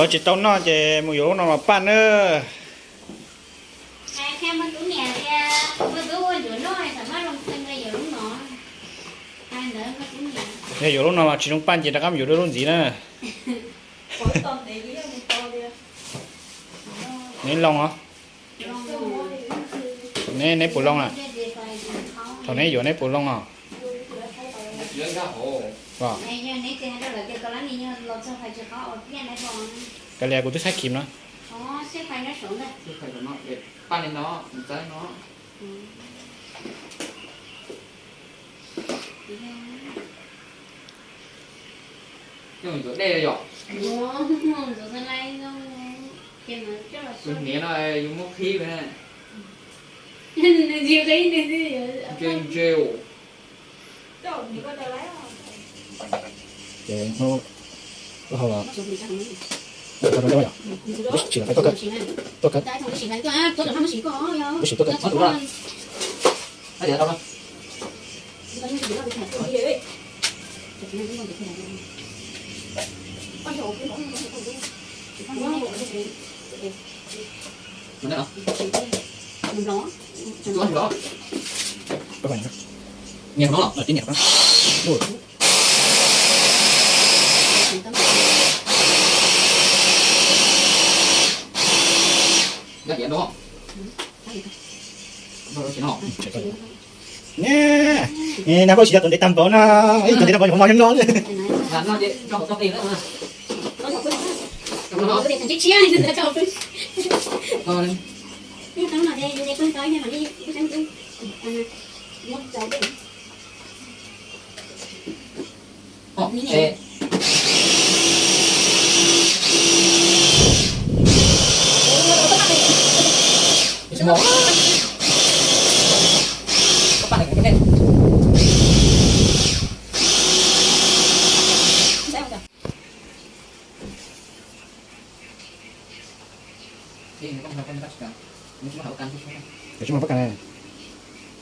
Tsis tau noj ces mus yuav lub no los paj na. Yog yuav lub no los tsis zoo paj ces rov qab mus yuav lub ntxiv na. Neb loo os. Neb, neb puas loo na? Thaum neb yuav neb puas loo os? Kav liam, kuv twb saib khim no. Tus hniav no yus muab qhib na. Ntse ntse. Ces hnub hau los tsis los tuaj kawg, tuaj kawg, tab sis tuaj kawg. Nab paj tsis yog tus ntev tag npaum no, ib tus ntev tag npaum nyuam qhuav mos nyob no.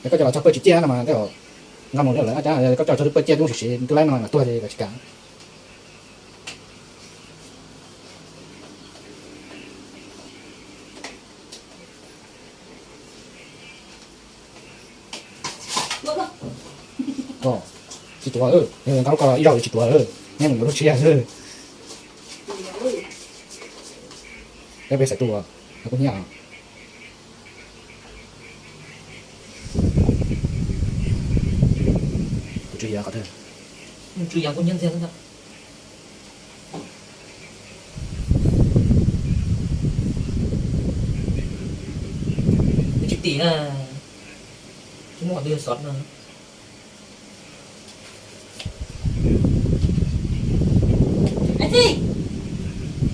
Koj coj los txog pawj tsis ciaj no mas tej zaum nqa mus lawm, koj coj txog pawj ciaj twb muaj sim siv, twb laib no los tuag ces koj tsis kam. Tsis tuav, nqa lub ko los ib zaug tsis tuav, neb mus yuav lub tshiab xwb. Peb peb xaiv tus kuj hnyiab. Kuv tswv yim qhov twg? Tswv yim kuj hnyiab ntxiag xwb. Tsis tim na, tsis muaj qhov twg yog xov no. Ais txij,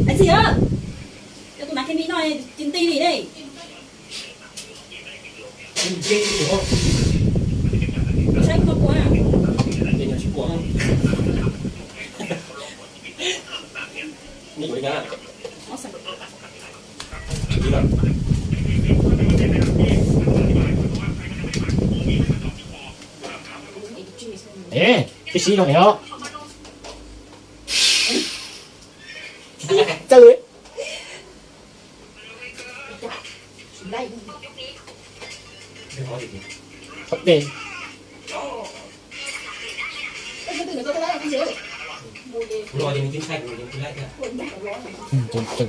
ais txij, coj tus nav ke mi no tsis nti li ne. Saib kuv no puas. Tib si zoo os. Txawj. Thov dej.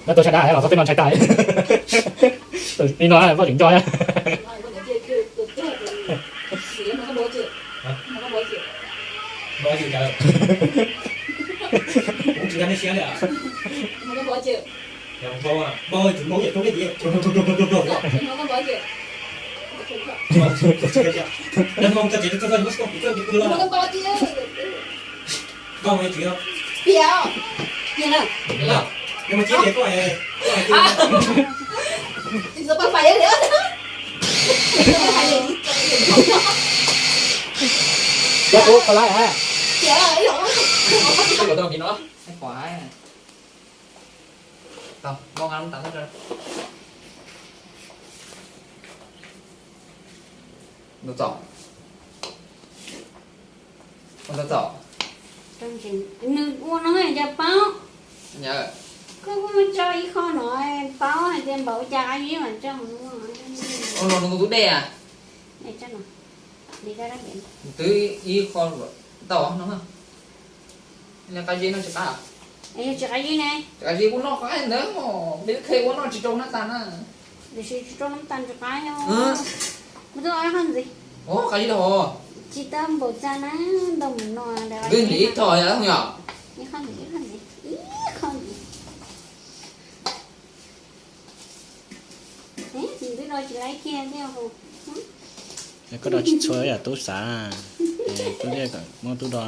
Nyob tau sab dab los txog tej no ntshai tas. Li no Vaj tseem nco. Yog ub, koj lab hab? Nws ua no yog paub. Kuv muab tso ib qho no, paub hais tias npaum cas qab zib mas tso. Ua los nws tus dej a. Twb ib qho tau no. Qab zib no tsis qab. Yog tsis qab zib ne? Tsis qab zib kuv noj qab ntawd, peb qhe ua noj tsis rau nab tas na. Tiam sis tsis rau nab tas tsis qab yog. Muab tau qab ntxiv. Qab zib tau. Tsis tau npaum cas na, ntau mus no. Twb ntim ib qho yom. Ib qho ntxiv, ib qho ntxiv, ib qho ntxiv. Twb do tsis laib kiag thiab. Koj do tsis txhua yam tub xav, tub liaj kom muab tub do.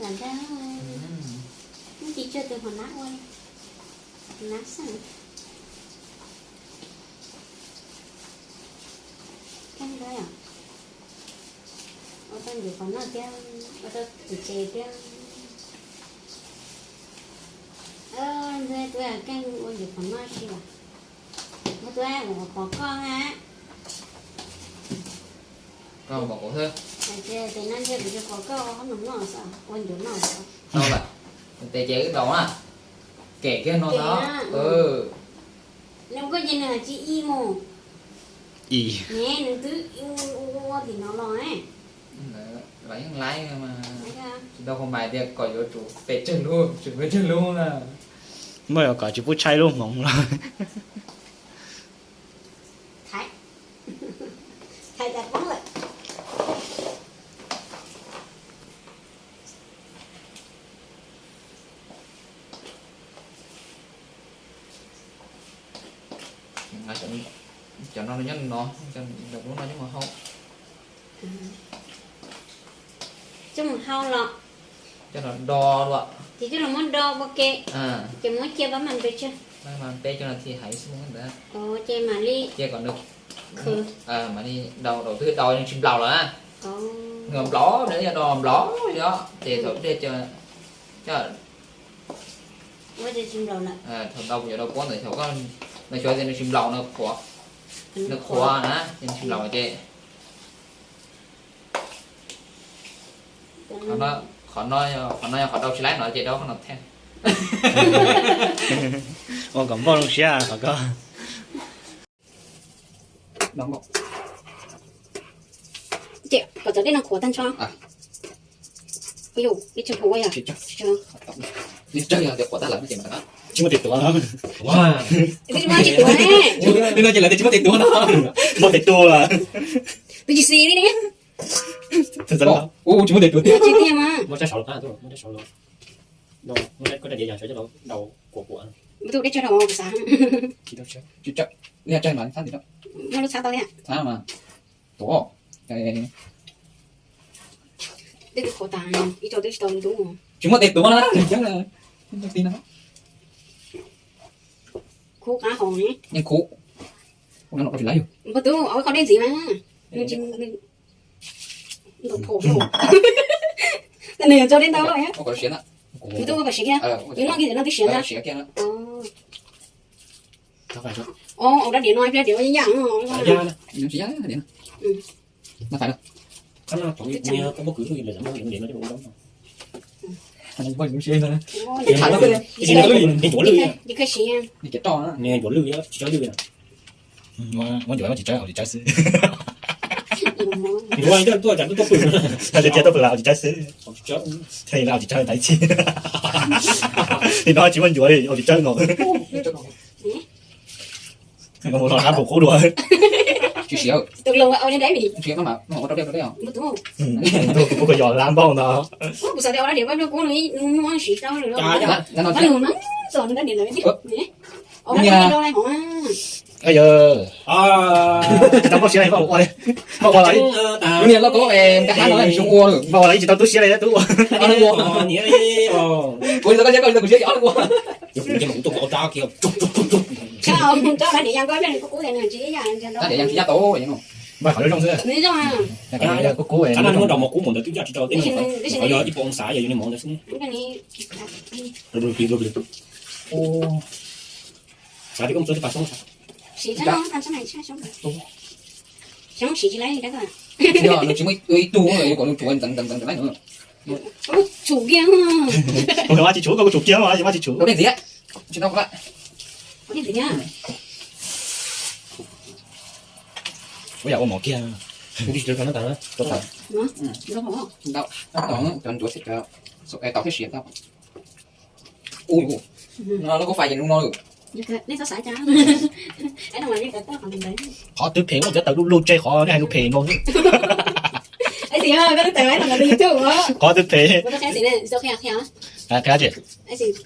Lam ntag, muab tis tshuaj tus hauv nab ua li, nab xeeb. Ua tau ncuav qhov noj thiab, ua tau tus tsev thiab. Ntxuag tub keej ua ncuav qhov noj si as. Muab tub ua qhov koj na. Koj ua qhov kuv xwb. Hais tias no ntshe kuv tsis qhov koj ua qhov noj xwb, ua ncuav noj xwb. Tau lawm, tes ces wb ntaus na. Kem kiag no na. Nws koj ces nws hais tsis ib mus. Nws twb ua tim no los. Los yeej laib mas. Tsis tau qhov mais tias kom yuav tsum pes tsawg lub, tsum pes tsawg lub na. Muaj yuav kom tsis pub tshaib lub hmoov los. Thaiv, thaiv tas poob lawm. Cov no nyob no, lub no coj mus hau. Coj mus hau los? Coj los do dua. Ces coj los muab do ua ke. Ces muab cia pab mas pes tsawg? Peb coj no thiaj hais xwb ntawd. Ces mam li, cia kom nws, mam li do, do twb do nws tsis nplaum lawm. Nws nplaum, nws yog do nplaum yom, ces thaum dej coj, thaum do kuv yuav do puab ntawd, thaum koj, nws xyov tias nws tsis nplaum, nws qhuav, nws qhuav na, ces nws tsis nplaum ces. Qhov no, qhov no yog qhov do tsis laib no ces do qhov no thiaj. Ua kom npauj zoo siab qhov ko. Ces kom cov dej no qhuav tag nrho. Ib yam li tsawg hauv yog? Tsis tsawg, yog tias qhuav tag lawm no ces mam tsis muaj tes tuav. Tsis muaj tes tuav ne. Li no ces lawv tias tsis muaj tes tuav no. Muaj tes tuav. Twb tsis xis li ne. Ua tsis muaj tes tuav tiag. Tsis tiag mas. Muab rab saud los, muab rab saud los. Muab rab diav yog saud coj los daus kuam kuam. Muab tus dej tsawg rau kuv xav. Tsis tsawg, muaj lub txhab tau thiab. Txhab mas tuav. Dej twb qhuav tas, ib co twb tsis tau ntub. Tsis muaj tes tuav na, nws yeej ti na. Khuv qab hauv ne. Yeej khuv. Ua no tsis laib yus. Npawg tub, ua ib qho dej ntxiv mas. Nws tsis, nws tau phom. Nws yuav tso dej ntau lawm. Nws tub ua kom siav kiag. Nws noj kiag ntawm no twb siav ntag. Ua dab diav no, dab diav ua yaj no. Ncuav lwj, tsis tso lwj. Muab ncuav tsis tso lwj xwb. Ncuav tuaj cas tuaj pw. Tias tuaj pw los tsis tso xwb. Tsis tso, tsis tso tas ib txhis. Li no tsis muaj ncuav li, tsis tso no. Mus los hlab npaum qub dua. Tsis siav. Tus lau ua dab, tsis siav mas ua rau dej rau dej os. Tus kuv ko yog hlab npaum no. Kuv xav tias ua dab diav pab hlub kub no muaj siv rau lawm. Yog, tsis tau npauj siab li, npauj ua li. Npauj ua li. Lub niag lauj kaub nka hab no tsis zoo ua lawm. Npauj ua li tsis tau tub siab li tub ua. Kuv tsis tau koj siab, koj tsis tau kuv siab, yog ua. Rab diav yeej tsis yaj tau. Npaj qhov zoo zoo xwb. Kub kub, yog ib puas oo xav yog yus niag mov ntawd xwb. Xav tias koj mus txog twb pas xoob xav. Xyoob siv tsis laib li dab. Yog nws tsis muaj ib tug yuav kom nws tshuav ntxeev ntxeev ntxeev ntxeev laib no. Tsum kiag. Ua tsis tshuav, koj kuj tsum kiag mas, yog mas tsis tshuav. Dej ntxiv. Tsis tau kuv la. Ua yam ua mov kiag. Tau tau. Tau cov ntsuav thiab cov tau thiab siav tau. Ui, no lub kub fais ces nws no lawm. Qhov twb phem muaj cov tawm lub lub tseg qhov nej hais lub phem no. Qhov twb phem. Qhia tsis.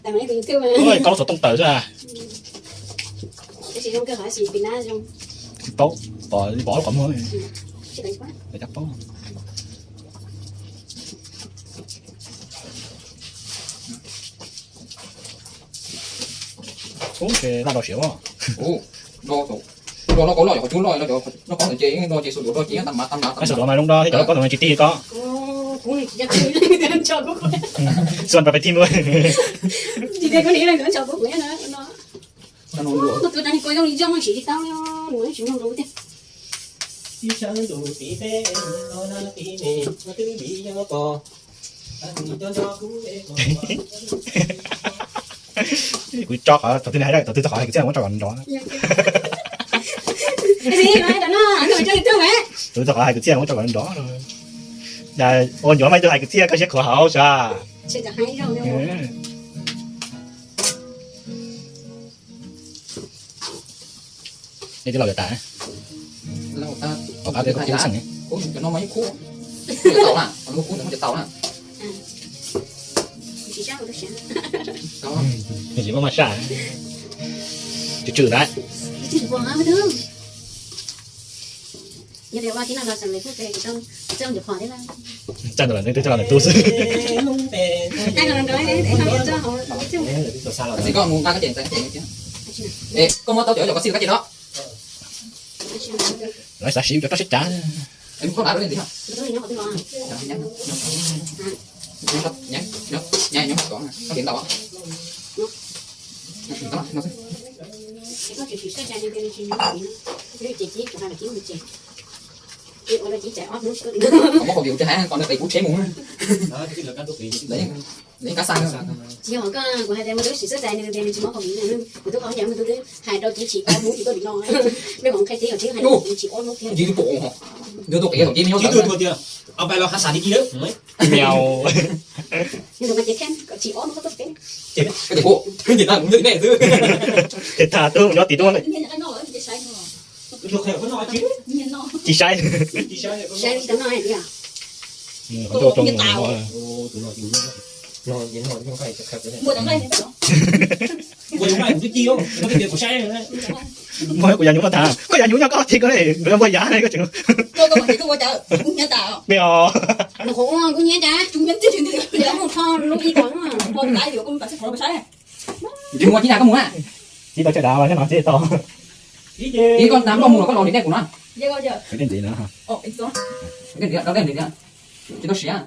Koj lub xov tooj tawm xwb. Tsis paub, pom pom lub qhov muag. Cab paub. Ub, ces laj do siav os. Ua no kauv loj, yog qhov cub loj, no kauv ntawm ces no ces xua duav do ces tag mav tag mav tag. Xua duav mas zoo do thiab cov lauj kaub ntawd tsis tij ko. Xuan pas pais thij ntua. Ib sab ntu tiv peb, no tiv me, no twb li yog pom. Kuv tso qhov thaum twg hais, thaum twg txog qhov hais kwv txhiaj muab tso kom nrov. Thaum twg txog qhov hais kwv txhiaj muab tso kom nrov. Ua nyuam mas ib tug hais kwv txhiaj koj siab khuav hauv sas. Nej twb los yuav tas. Tom qab peb kub xeem. Tsis muaj maj saj. Tsw tsw na. Txawj ntawm lawv twb txawj los ntawm tub xwb. Koj muab taub cov cov koj txij koj cim no. Lawv xav siv ua cov roj siab cav. Muab khẩu vị ua tsis hais, còn được đẩy cú chế mù. Đấy, cá xăng. Tsis yog koj, kuv hais tias muaj tus siv xub txais nws tias nws tsis muab khẩu vị, kuv twb qhov ncav muaj tus twb hais rau tsis tsis ob hnub tsis tuaj tim no. Mej mam qhia tib yog tsis hais tsis ob hnub thiab. Nws tuaj qia thaum tib nyob tsis tuaj tias, au pais los khas xav li kis lawm. Mèo. Nws mas ces thiab kom tsis ob hnub tuaj tim peb. Ces kuv, ces tag kuv nyob tim nej xwb. Ces tag twb nyob tim tuaj. Tsis saib. Saib li tau no tias. Muaj kuv yam nyuj mas tas, koj yam nyuj nyob koj tsis koj li, npua yam ne koj tseem. Mej os. Tsis muaj tib yam koj mus. Tib tau tsaij dav mas thiab no tib tau. Ib koj ntab loj mus los koj los li nej kuv no. Dej ntxiv no. Dej ntxiv, dej ntxiv. Tsis tau siav.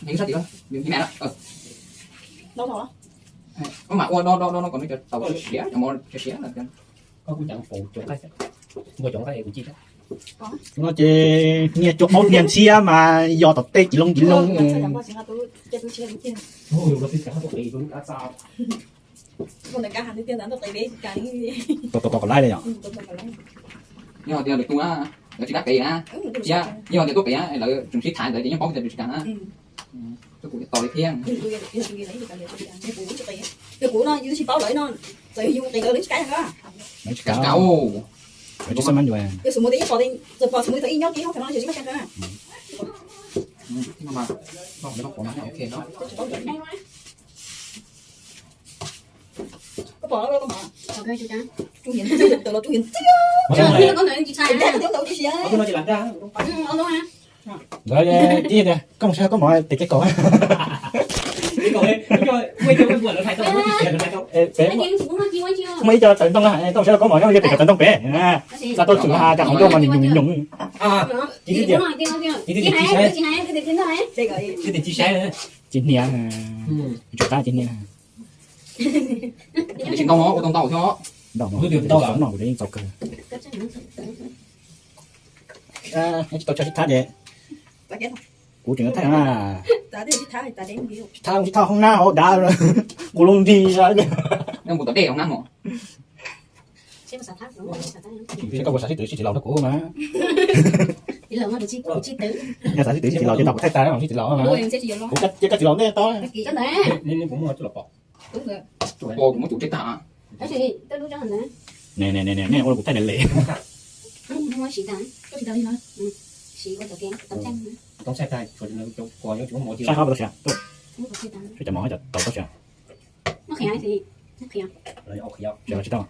Heev sab tim, heev me na. Koj mam ua do do do no kom nws cov tau siav, cov mov siav siav lawm. Koj kuj cov faus cov nqaij, npua cov nqaij kuv cim. No ces niag cua maub niag ntxhiab mas yog tom tej ci loo ci loo. Tos tos kom laib li yom. Yog tias lawv tu na, lawv tsis kam qiv na, thiab yog tias tuaj qiv na lawv tseem sib tham ntawd ces yeej paub tias tsis kam na. Tos li thiab. Lawv tsis kam. Lawv tsis kam. Ntawd, koj mus saib koj mov tes kev kaum. Muaj ib co tawv ntoo, koj mus saib koj mov nyob pem cov tawv ntoo pem. Txav tuaj tsum has cas qhov ncauj mas nws nyoos nyoos. Tsis hnia, tsis hnia. Ntau, ua tau ntau thiab. Tsis tau tso sib thab ces kuv tseem yuav thaij na. Thab, thab hoob nab hauv dav, kuv lub nti sa. Koj puas xav sib twv sib tsis laus rau kuv mas? Yog xav sib twv sib tsis laus ces tau kuv thaij tas sib tsis laus mas. Kuv cia koj tsis laus ntej tau. Ne ne ne, ua rau kuv thaij le le. Saib qhov tau siav, saib cov mov cov tau tau siav. Siav los tsis tau. Siav los tsis tau.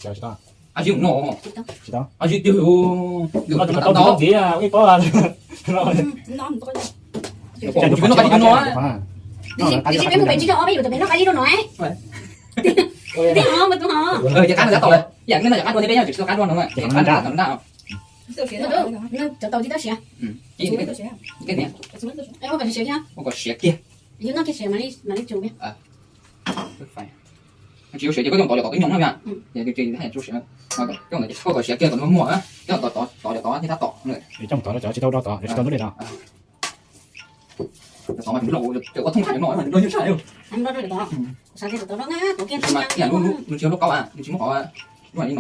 Tsis tau. Tsis tau. Tsis tau ntxiv ib pob. Cov tau tsis tau siav. Ua kom siav kiag. Yus noj kiag siav mam li tsum kiag. Tsis ua siav ces koj coj tod cov tod twb nyoos na. Koj kom siav kiag kom muag, coj tod cov tod thiaj tab tom. Coj tod cov tsis tau do tod, tsis tau ntub dej tod. Tod mas nws loj, cov ob thooj no mas nws loj nyob sab. Nws tsis yog lub kaub, nws tsis muab qhov, nws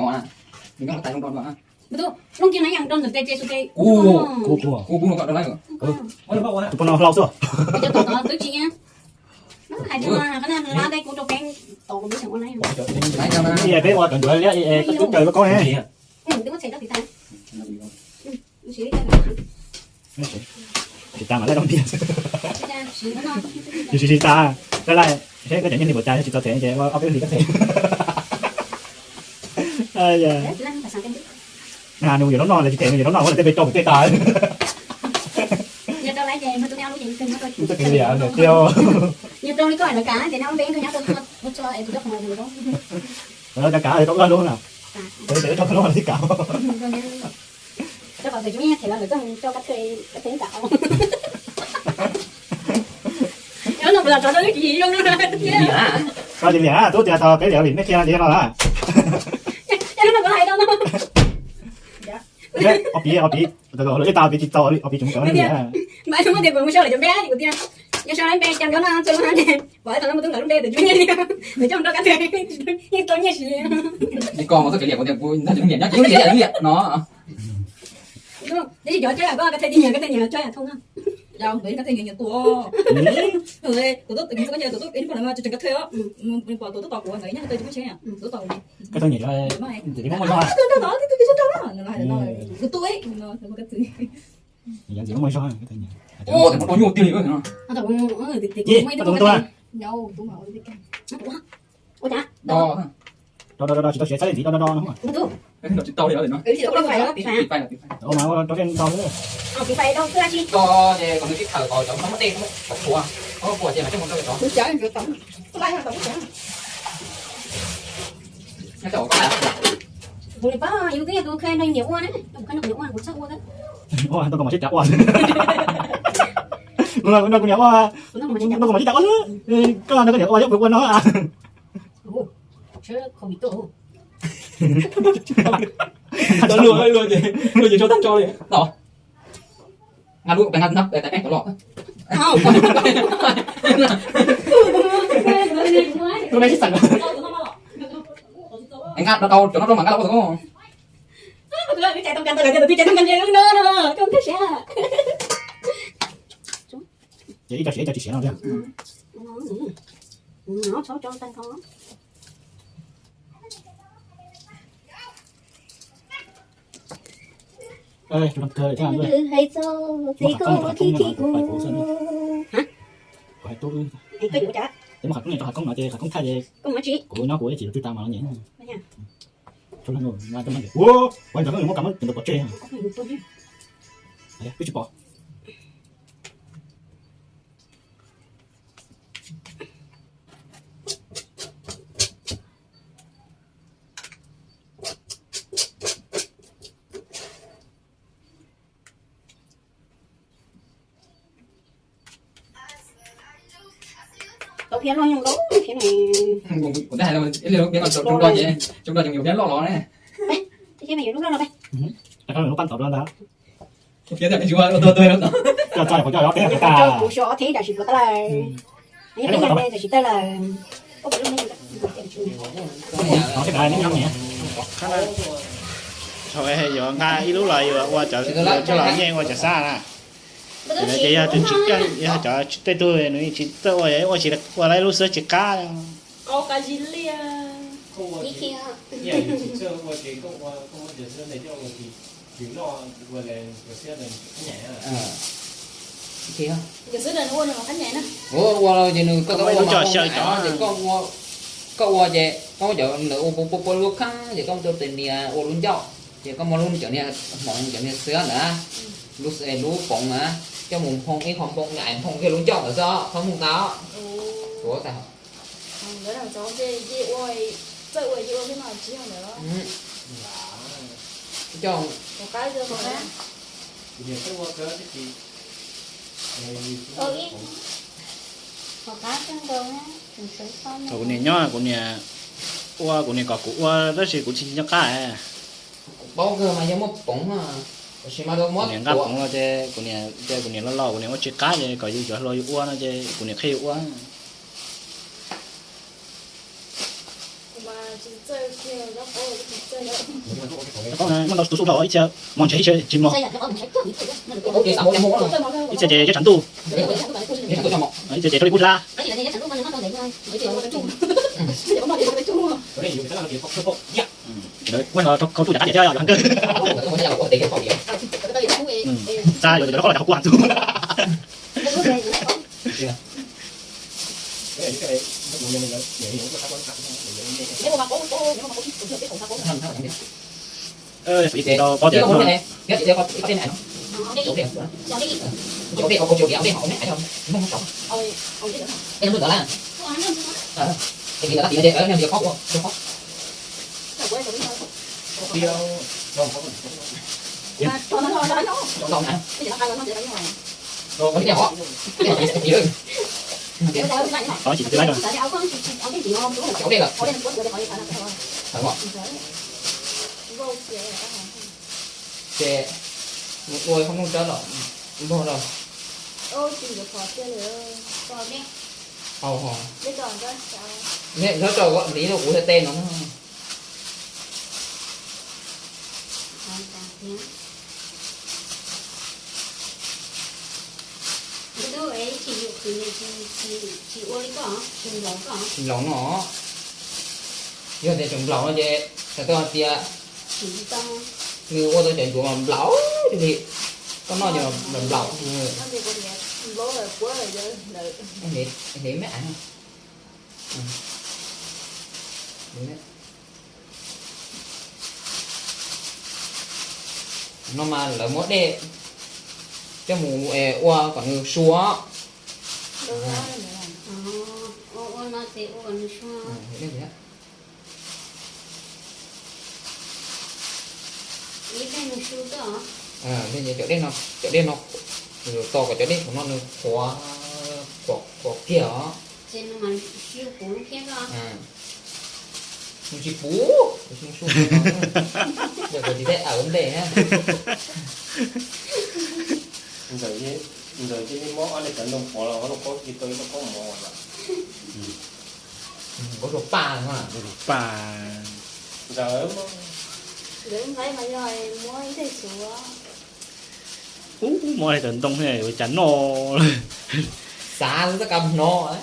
nyob tais zoo do. Kub kub kub no hlau xwb. Peb ua cov ncuav liab, koj twb kaw lub kaub ne. Tsis tas mas laij rau ntiag. Tsis tsis tas, laij laij, seb koj cov nyiaj hli puas tas, tsis txog them ces ua ob peb hlis koj them. Nws yuav lub no los tsis them, nws yuav lub no ua tej pes rau kuv tej tas. Kav kav rau lub no, rau lub no thiaj kav. Koj tsis liam, tub tias tau peb liam vim nej qhia no ces yog no lawm. Ob piv, ob piv, lawv ib tag piv tsis tau, ob piv tseem tau liam. Koj mas txoj kev liam kuv tias kuv ntag tsis liam, nyob ces liam no. Koj txhob nyiam, ntxim muaj zog, koj txhob nyiam. Koj tus tua. Do do do, tsis tau siav, txhab ntxiv do do do no. Tsis tau li no. Ua mas ua rau tej ntau xwb. Kuv li pab yus twb yog tus kha nrog niam ua na, tus kha nrog niam ua kuv txhawj ua. Ua tau kuv mam sib cav ua. Kuv nrog kuv niam ua, nrog kuv mam sib cav ua xwb. Koj nrog koj niam ua yog kuv ua no. Luag luag ces luag ces tso tag tso li. Nqa lub, nqa tais peb cov los. Lub me sib xeem. Nqa rau cov no rau mam nqa los ua tau. Ces ib co siav ib co tsis siav no thiab. Hais txog txiv koj khib khib kuv. Kuv hais tub, kuv hais tub no ces kuv nyob kuv ib tsis twb tas mas los nyem. Ua, ua ntawd yuav muab kab mus tus pov tseg. Twb tsis pom. Tau phiab loj nyob ntau phiab ne. Kuv twb hais ib li lub phiab no, tsoo do ces tsoo do ces yuav phiab loj los ne. Peb, tib phiab me yuav lub loj no peb. Koj lub pab tod dua ntag. Coj txoj qhov coj ob peb tas. Kuv suav ob thib tam sim pluav tas lawm. Ib peb nyuag tam sim tawg lawm. Yuav nqa ib lub los yuav ua cov, coj los nyeej ua cov sab na. Ces yog tus tsis keej, yog cov tej tug nws tsis txawj ua, ua tsis ua lawm lub xwb tsis qab. Ua ces nws, koj tau ua, koj ua ces koj muab cov ntawd ua pua pua lub kheej ces koj muab rau tus niam ua lub ncauj, ces koj muab lub cov niag hmoov cov niag xwb ntawd, lub, lub poov na, coj mus nphoo ib qho nphoo, nphoo kiag lub ncauj ntawd xwb, txhob nphoo tas. Tuav tas. Kuv niam nyob, kuv niam ua, kuv niam kom kuv ua tab sis kuv tsis nco qab. Kuv paub kawg mas yog muaj poov, tab sis mas kuv niam nqa poov los ces kuv niam, ces kuv niam los los kuv niam ua tsis qab ces kom yus cov hluas yus ua no ces kuv niam qhia yus ua. Muaj ntau tus xub dhau ib txhia mos ntshe ib txhia tsis mos. Ib txhia ces yog tshav ntuj, ib txhia ces rau li kub hlab. Ua no khau tsuj cas qab tias thiab yog heev kawg. Xa yuav cov loj los cov qhuav kuj heev txuj. Xws li kuv tau paub tias Qhov tsis tw laib no. Ces mus ua hauv nug tsawb los npog los. Hau ho. Neb nrog rau hliv rau kuv tej no na. Tsis nplaum no. Yog tias tseem nplaum no ces sawv daws hais tias nws ua tau cov ncuav mas nplaum li. Koj noj ces nplaum nplaum. Hliv me ais. No mas lawv muab dej coj mus ua kom nws sua. Cov dej no, cov dej no, tos kom cov dej thaum no nws qhuav, qhuav kiag os. Nws tsis puv, kuv tsis su, yog kuv tsis teb awv ntej. Ntxawm cia li muab ob daim tawv ntoo pov los ua lub koob, cia tau ib lub koob mov lawm. Koob rau paj no. Paj. Ntxawm. Ub, muab daim tawv ntoo ua cas noj. Xav xwb txoj kab hnov.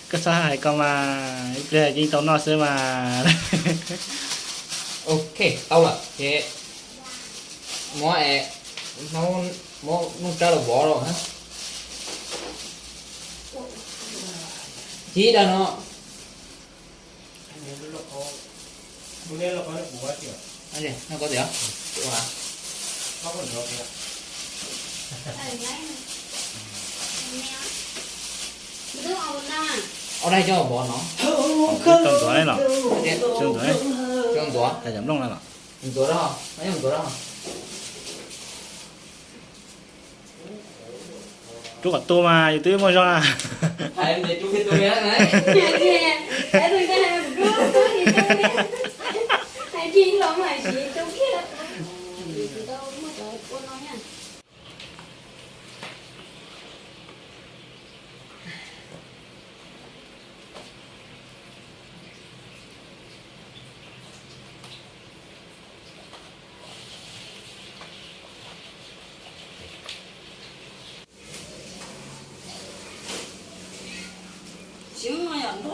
Koj txhob hais koj mas, ib pliag yeej tau noj xwb mas. Ok, tau lawm ces muab, muab nug rab los vov los. Cib dag no. Ob daig coj vov no. Tau ntxuav los. Tau ntxuav. Hais cov nplooj no los. Ntxuav, ntxuav. Rub kom tu mas yus twb muaj zog na. Hais tias rub kiag tu na. Hais tias rub kiag tu.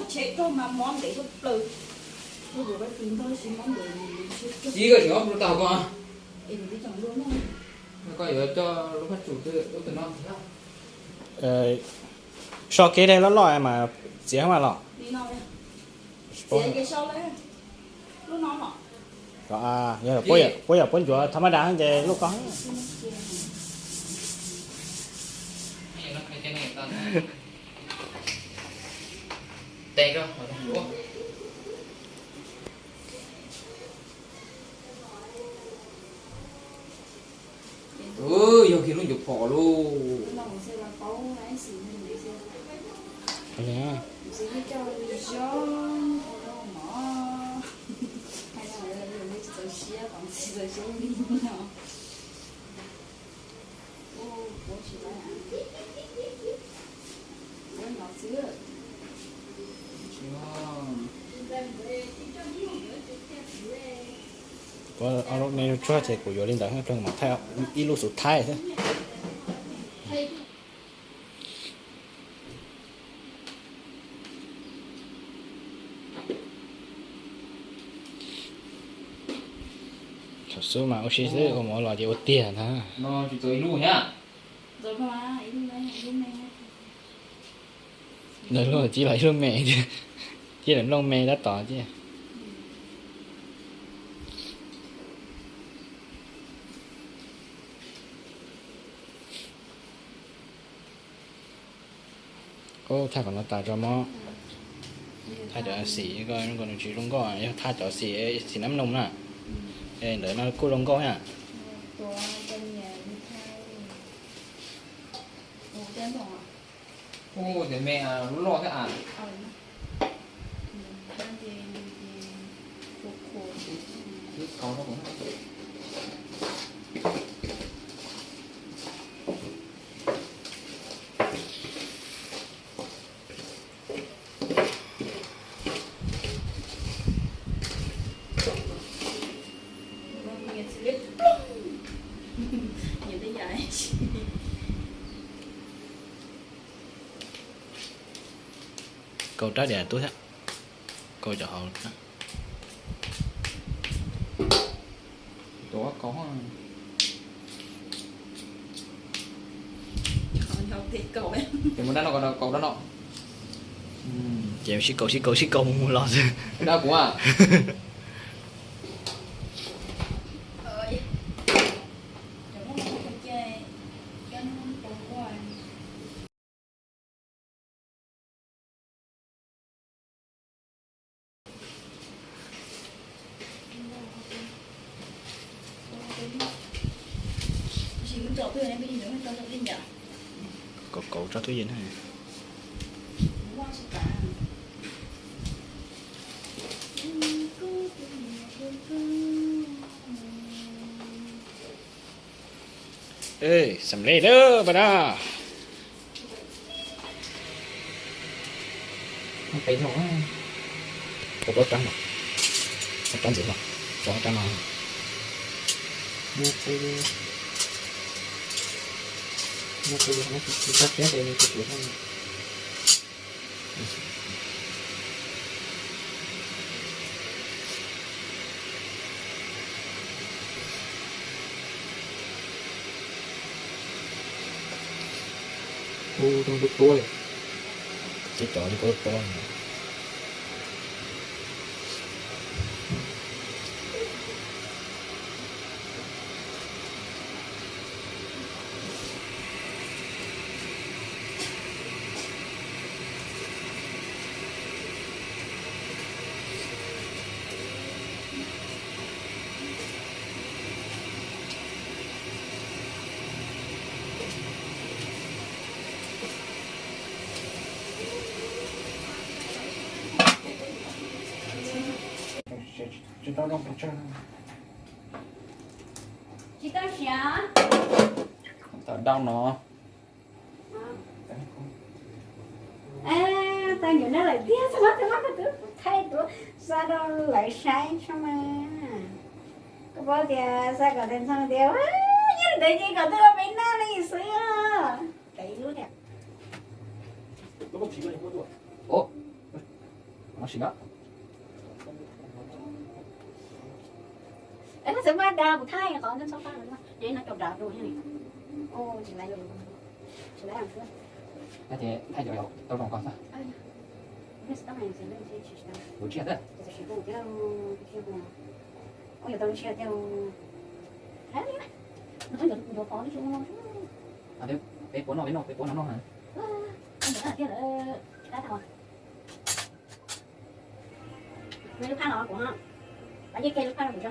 Tsheb rog mas mob ntev kawg plaws. Ib koj tsis ob pluj tau koj, koj yuav coj lub phab tsum twg lub twg no. Soj kev dej loj loj mas txiav mas los. Yog puab yog puab ncuav tha mab da ces lub koj. Yog kiag lub ncuav phom lauj. Kuv ob lub me tsuag ces kuv yuav li ntawd, pheej mam thaij ib lub xus thaib xwb. Thaum xub mas ua si xwb, ua mov los ces ua tiag ntag. Ntawm luag tsis los ib lub me thiab, cia lawm nplooj me tab tom cia. Thaj kom no tas tso mob. Thaj cov xim ko nws tsis zoo nkauj, yog thaj cov xim, xim nab noo na. Ntawd no kuj zoo nkauj na. Ua tias me loj thiab a. Kaus rab diam tub thiab, kaus cov hauv. Ces mus dab no, kaus dab no. Ces sib kaus sib kaus sib kaus mus mus los xwb. Dab kuv a. Kaus kaus tso twb yeej na. Xam lej lawm pas dab. Peb no, rab no, rab ntxiv no, rab no. Ub, tua tua li. Ces cov li tua tua li. Tsis tau siav. Tam dau no. Tau nyuam nab lawm tiag, txhob txhob thaij tuaj xa rau lawv saib tso mas. Koj paub tias xa kom tes ntxhoo tias, nyob li ntawd ces kom twb ua peb noj li xwb os. Tes ib lub thiab. Sim no. Txawm muab da kuv thaij qhov ntawd txhob pab, ces no cov dav rau thiab. Tsis laiv, tsis laiv. Ces thaij cov tau zoo ko xwb. Kuv tshiab xwb. Ua yuav tau lub tshiab tiag. Peb puab noj, peb noj, peb puab noj noj. Lub phaj no kuv, pab yeej kiag lub phaj no kuv tso.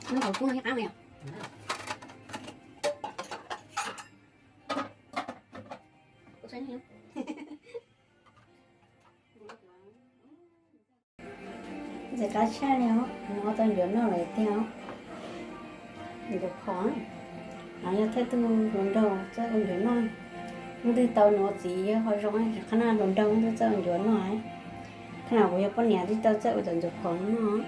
Nub hauv kub no thiab qab li os. Ntxim qab tshaj li os, nov tau ncuav noj lawm tiag os. Ncuav phom, nov yog thawj tug hluas nraug txawj ua ncuav noj. Leej twg tau nws ua txiv yog qhov zoo, qhov no hluas nraug leej twg txawj ua ncuav noj. Qhov no kuv yog poj niam twb tau txawj ua cov ncuav phom noj.